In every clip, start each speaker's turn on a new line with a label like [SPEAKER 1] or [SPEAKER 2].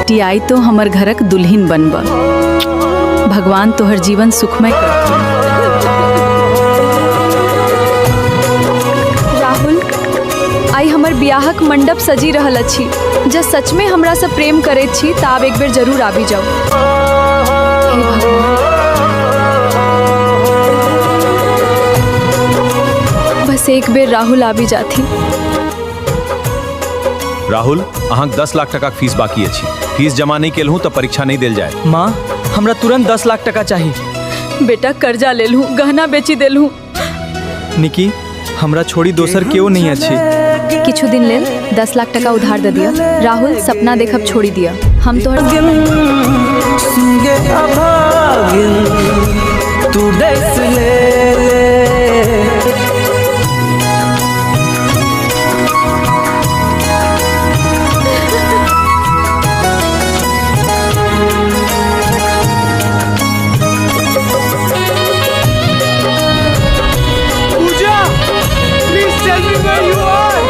[SPEAKER 1] बेटी आई तो हमर घरक दुल्हन बनब। भगवान तोहर जीवन सुखमय करथुन। राहुल, आइ हमर बियाहक मंडप सजी रहल अछि। जँ सचमे हमरासँ प्रेम करैत छी तऽ आब एक बेर जरूर आबि जाउ। हे भगवान, बस एक बेर राहुल आबि जाथि।
[SPEAKER 2] राहुल, अहाँक 10 लाख टाकाक फीस बाकी अछि। फीस जमा नहि केलहुँ तऽ परीक्षा नहि देल जायत।
[SPEAKER 3] माँ, हमरा तुरंत 10 लाख टाका चाही।
[SPEAKER 1] बेटा, कर्जा लेलहुँ, गहना बेचि देलहुँ।
[SPEAKER 3] निकी, हमरा छोड़ी दोसर केओ नहि अछि।
[SPEAKER 1] किछु दिन लेल 10 लाख टाका उधार दऽ दिअ। राहुल, सपना देखब छोड़ि दिअ। हम तोहर
[SPEAKER 4] तू डस ले ले।
[SPEAKER 3] Pooja, please tell me where you are.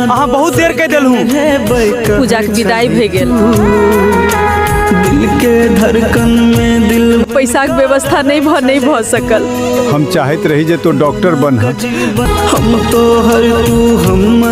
[SPEAKER 3] अहाँ बहुत देर कह देलहुँ।
[SPEAKER 1] पूजाक विदाई भए गेल।
[SPEAKER 4] दिल के धड़कन में दिल।
[SPEAKER 1] पैसाक व्यवस्था नहि भऽ सकल।
[SPEAKER 5] हम चाहैत रही जे तू डॉक्टर बन।
[SPEAKER 4] हम तो हर तू हमर।